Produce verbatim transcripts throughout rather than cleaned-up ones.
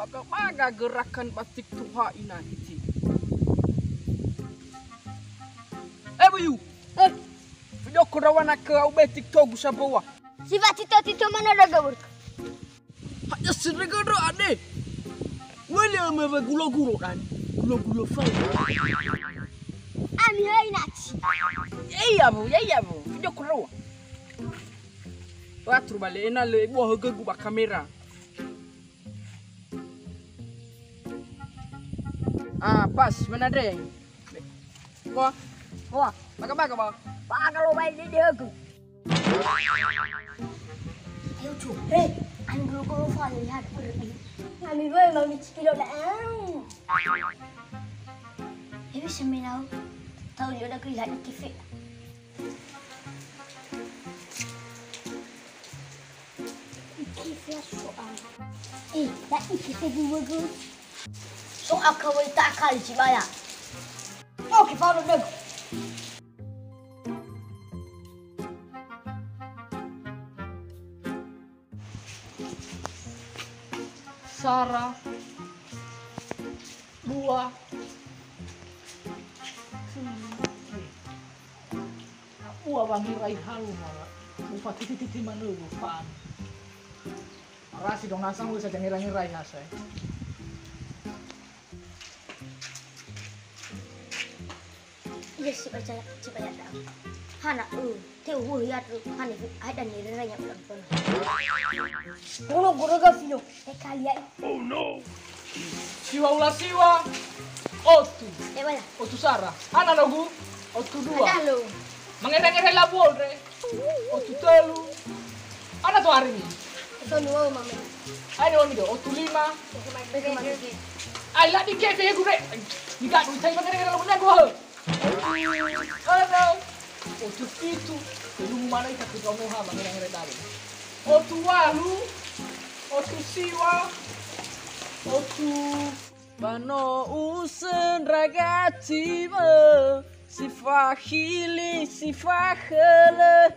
Kabaga gerakan ba TikTok ha inati. Eh, Buyu. Eh, video ko rawana ke au be TikTok gu sabawa. Siwa TikTok, TikTok mana ada gawur. Hanya sirega dro ade. Wele ame wa gulo-gulo dan. Gulo-gulo fai. Ami hai naci. Iya, Bu, ya, iya, Bu. Video ko rawa. Wa turu bale ena le buah hege gu ba kamera. Ah, pas, mana dre? Wah, wah, baga-baga, Bang. Baga lo bae di dehegu. Ayo, cu. Hei, anu dulu ko fa lihat pergi. Kami boy mau bici kilo dah. Ini seminau. Tahu dia udah kelihatan kifik. Ikifia so'a. Eh, da ikifia buwege. So'a ka wai ta akali cibaya. Oke, Paulo dego. Sara. Dua. Ua wangerai halu mara. Ufa titi-titi manulu fan. Rasi dong nasa ngulu saja ngerai-ngerai hasa. Iya, si baca, si baca dah. Hana, uh, teu hu ya tu, hana, ada ni reranya ulang pun. Guru, guru gafino. Teka liai. Oh no. Siwa ula siwa. Otu. Eh, wala. Otu sara. Ana nogu. Otu dua. Ada lo. Mangere-ngere labu olre. Otu telu. Ana tu hari ni. Otu dua, mama. Ayo, ni do. Otu lima. Oke, mama. Ai, la di kefe gure. Ni gadu, tai mangere-ngere labu nego. Otu enam, otu pitu, lumu mana ita ke noha mangere-ngere dalu. Otu walu, otu siwa, otu. Ba no usöndra gatiwö, si fahili, si fahölö,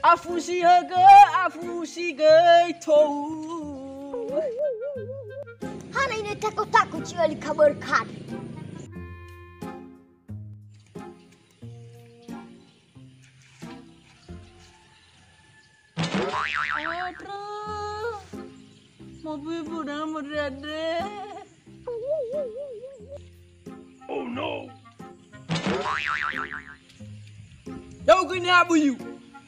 afu si högö, afu si göi tou. Hana ine tako-tako ci'öli kabör kad. Aduh, mau ibu nama dede. Oh no. Yau gini abu yu.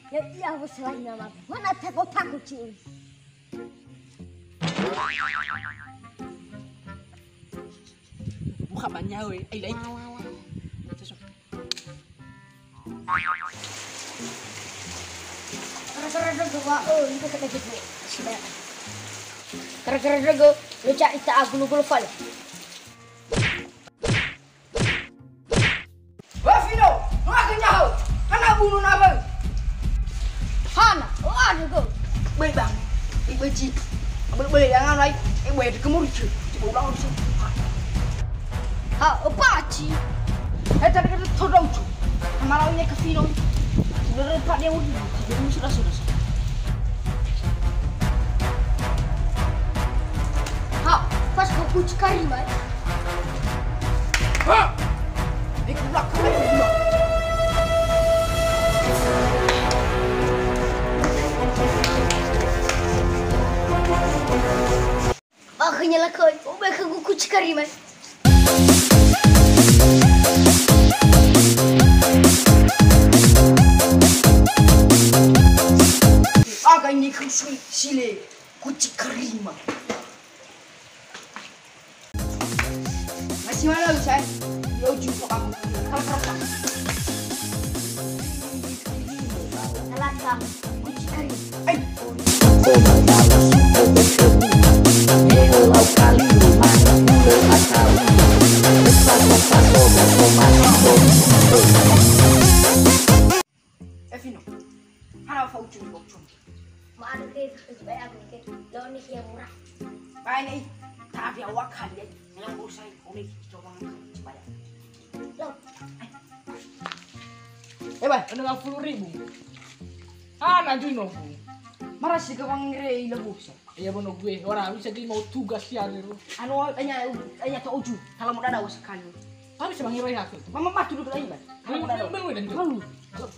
Ya iya, aku selain nama. Mana tako-tako ci'öli. Buka banyawe, ai lai. Gara-gara dögö wa, oh, ini sedikit nih. Gara-gara dögö, lo ca ita agulu-gulu fal. Wah, Fino, ngake nyaho. Hana bunu na bang. Hana, oh, ada go. Baik, Bang. Ibu Ji. Boleh, boleh, jangan naik. Eh, boleh dikemur, cu. Coba ulang, cu. Ha, apa, Ci? Eh, tadi kata todong, cu. Sama lawannya ke Fino. Sudah dapat dia udah. Dia sudah, sudah, sudah. Ha, pas ke kuci kari, mai. Ha! Akhirnya lah kau, oh, baik aku kuci kari, mai. Aga ini kau sui sile kuci kari, mai. Masih mana lu, say? Yo, jumpa aku. Kalau perasaan. Salah kamu. Kuci kari. Ay. Eh, Fino. Hana fa'ucu ni bocor. Ma'anu ke, ke cibaya aku ke. Lo ni kia murah. Bae ni, tapi awak kali ya. Yang bosai, kau ni coba makan cibaya. Lo. Eh, bae, enam puluh ribu. Hana duino, Bu. Marasi ke bang ngere ila bosai. Iya bono gue, ora bisa gini mau tugas ya dulu. Anu, enya, enya to uju, kalau mau dada usah kali. Tapi semangi roh aku. Mama mah dulu lagi, Bang. Kalau mau dada. Belum, belum, belum.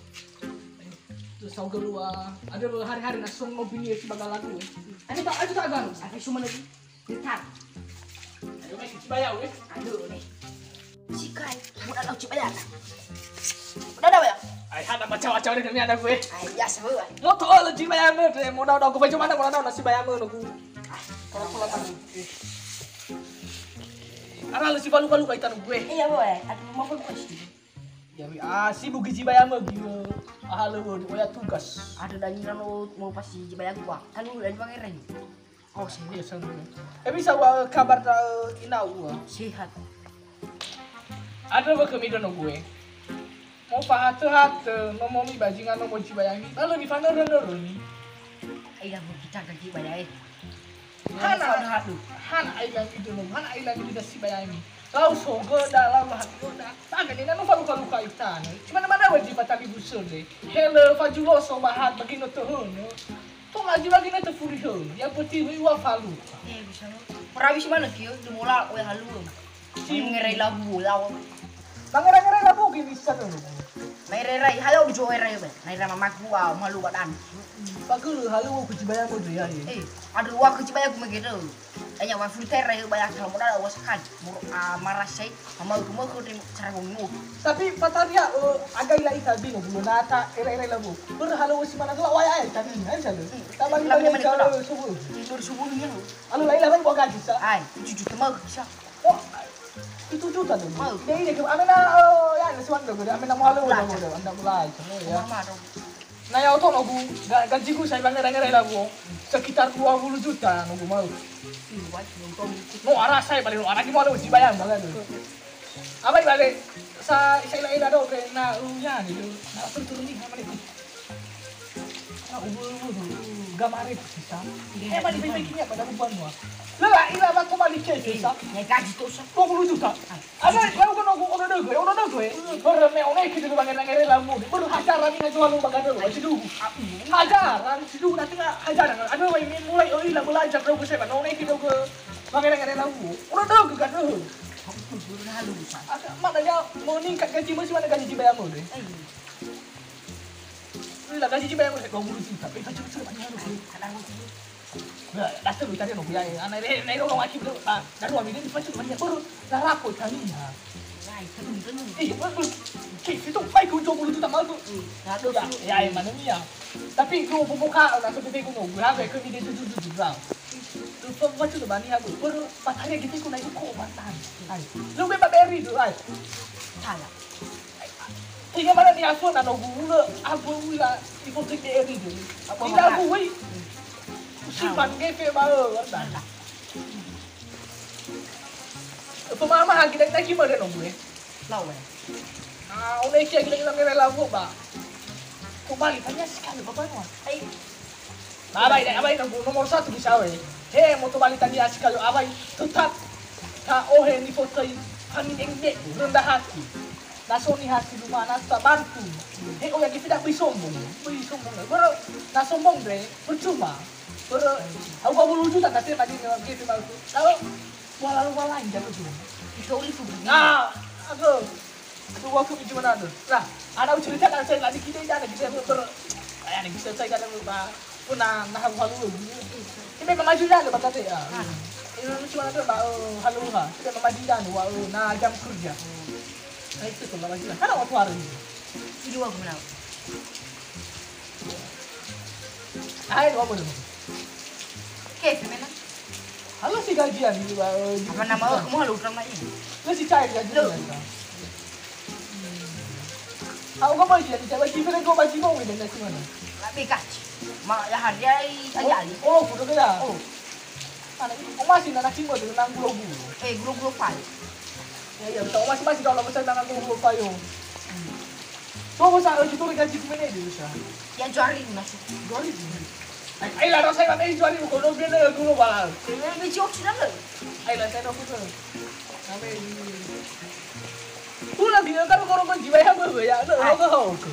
Terus tahu kedua, ada hari-hari na song no bini si bagala gue. Ada tak, ada tak garu? Ada cuma lagi. Bentar. Aduh, mai cibayau, eh. Aduh, nih. Sikai, mau dada cibayau. Mau dada ya? Ai, hana macam-macam ni kami ada gue. Ai, biasa gue. Mau tahu lo cibayau ni, mau dada gue cuma ada mau dada cibayau ni aku. Ah, kalau kalau tadi. Ara lo si balu-balu kaitan gue. Iya, boy. Aduh, mau pun pasti. Ya, wi, ah, sibuk cibayau gitu. Ah, lo di oya tugas. Ada dani no mau pasti cibayau gua. Kan lu dani pangeran. Oh, serius, serius. Eh, bisa wa kabar da, eh, ina ua? Sehat. Ada ba kami dono gue. Mau fahatö-hatö, nomo mi bajingan nomo cibayami. Lalu di fana röndö röni. Ai, ya, kita gaji bayar, eh. Hana, hana ai lami dono, hana ai lami dono cibayami. Lau sogö da, lau lahabi da. Taga ni, nanu faluka-luka itana. Cuma mana wajib tali busur de. Hele fajulo so bahat bagi no tohono. Tola ji bagi na tefuriheun, yang penting hui wa falu. Eh, bisa lo. Perawi si mana kio, di mola oe haluem. Si ngerai labu lao. Mangerai-ngerai labu ge bisa lo. Mai rai-rai, halau di jo rai be. Nai rama maku wa malu badan. Pagulu halu ku cibayau mo ya. Eh, aduh, wa ku cibayau ku megedo. Enya wa furi tere ba ya kalau modal wa sekali. Mur, ah, marasai, mau ku mau ku cara mau. Tapi pataria, eh, aga ila ita bino bulo nata ere-ere labu. Berhala wa si mana tu wa ya eh tadi ni, eh, sale. Tabali bali cara subuh. Tidur subuhnya. Anu lai labai buah gaji sa. Ai, tujuh juta mau bisa. Oh, tujuh juta tu. Mau. Dia ini ke amena, oh, ya, ada suan tu, amena mau lalu, anda mulai, ya. Mama dong. Na ya'o tou nogu, ga-, gajigu sai ba ngerai-ngerai labu, sekitar dua puluh juta nogu mau. No ara sai bale no ara gi mau lewat cibayau bale. Abai bale, sa, sa ila-ila do be na, uh, ya ni, na perlu turun ni, ha, balik. Na ubu, ubu, ubu, gamare bisa. Eh, balik, balik, balik, balik, balik, balik. Lela, ila, ba, kau balik, cek, bisa. Ya, gaji tu, sa. Dua puluh juta. Ada, kalau kau nunggu, udah deh, gue, udah deh, gue. Baru me, udah, kita tuh, bangerai-ngerai labu. Baru hajaran ini, jual lu, bangerai lu, sidugu. Hajaran, sidugu, nanti nggak hajaran. Ada, wah, ini mulai, oh, ila, belajar, bro, gue, saya, udah, kita, gue, bangerai-ngerai labu. Udah deh, gue, kan, deh. Aku tuh, udah, halu, sa. Ada, mana dia, mau ningkat gaji, masih mana gaji, dibayar, mau, deh. Ui, la gaji cibayau dua puluh juta, pe pacu-pacu banyak lu. Nah, dasar lu tadi lu ya, ana re, na ro laki bro, ah, daru ami ni pacu banyak bro, la rapo tani ya. Ih, bro, bro. Oke, itu baik ku dua puluh juta malu. Ya, ya, mana ni ya. Tapi lu buka, na tu ku no, gua ke video tu tu tu. Lu pacu bani aku, bro, matanya gitu ku na itu kok mantan. Ai. Lu bebas beri tu, ai. Salah. Tiga mana ni afo na no gula, abu wila, ibu tik de eri dulu. Ila abu wei. Usi man gefe ba, eh, warna. Pemama hagi dan lagi mana no gue? Lawe. Ah, oleh kia gila-gila mere labu ba. Kembali tanya sekali bapak no. Ai. Nah, abai, abai, nomor satu bisa we. He, moto bali tania si kayo abai, tetap ta ohe ni foto i kami deng dek rendah hati. Na so ni hati rumah na ta bantu. He, oya kita beri sombong, beri sombong. Bro, na sombong deh, percuma. Bro, aku dua puluh juta kasih tadi dengan kita mau. Kalau wala wala aja tuh. Itu oli tuh. Nah, aku Aduh, waktu itu mana tuh? Nah, anak cerita kan saya lagi kita jangan kita ber, eh, ada bisa saya kan ba pernah nah halu. Kita memang maju dah, Pak, ya. Ini cuma ada ba, eh, halu ha. Kita memang maju dah, wah, eh, nah jam kerja. Nah, itu tuh maju dah. Karena waktu hari ini. Di dua guna. Hai, dua boleh. Oke, sebenarnya. Halo si gajian di, eh, di Apa nama aku mau halu utang lagi? Lu si cair gaji. Lu. Aku kan bagi, aku cari bagi, kena kau bagi mau, dan dari mana? Tapi gaji. Ma, ya, hari ai, Oh, hari. Oh, kudu kena. Oh. Mana ini? Oh, masih nak cimbo dengan gulo-gulo. Eh, gulo-gulo pai. Ya, ya, betul. Masih, masih kalau besar dengan gulo-gulo pai, oh. So, masa, eh, kita gaji gimana dia, bisa? Ya, dua ribu masuk. Dua ribu. Ai, ai, la rasa kami jual ni bukan dua belas dulu, Bang. Ini biji oksidan, loh. Ai, la saya dua puluh. Kami di. Pula dia kan kalau kau jiwa ya, gue ya, lo, Ai. Hau ke, hau ke.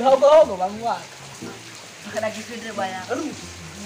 Hau ke, hau ke, Bang, wah. Makan lagi fidre, Bang, ya. Aduh.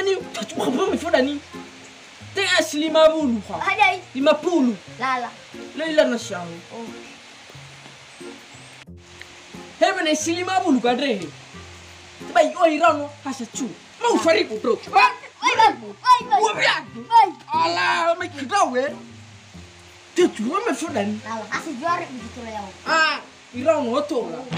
Ani, cuma apa me fodani? Tenga si lima puluh ha. Hadai. Lima puluh. Lala. Leila na siau. Oh. He mene si lima puluh kadre he. Bai oi rano hasa cu. Mau saribu bro. Wai, wai, wai, wai. Dua belas. Wai. Alah, mai kidau eh. Dia cuma me fodani. Lala, hasa juara begitu lah ya. Ah, irau no to lah.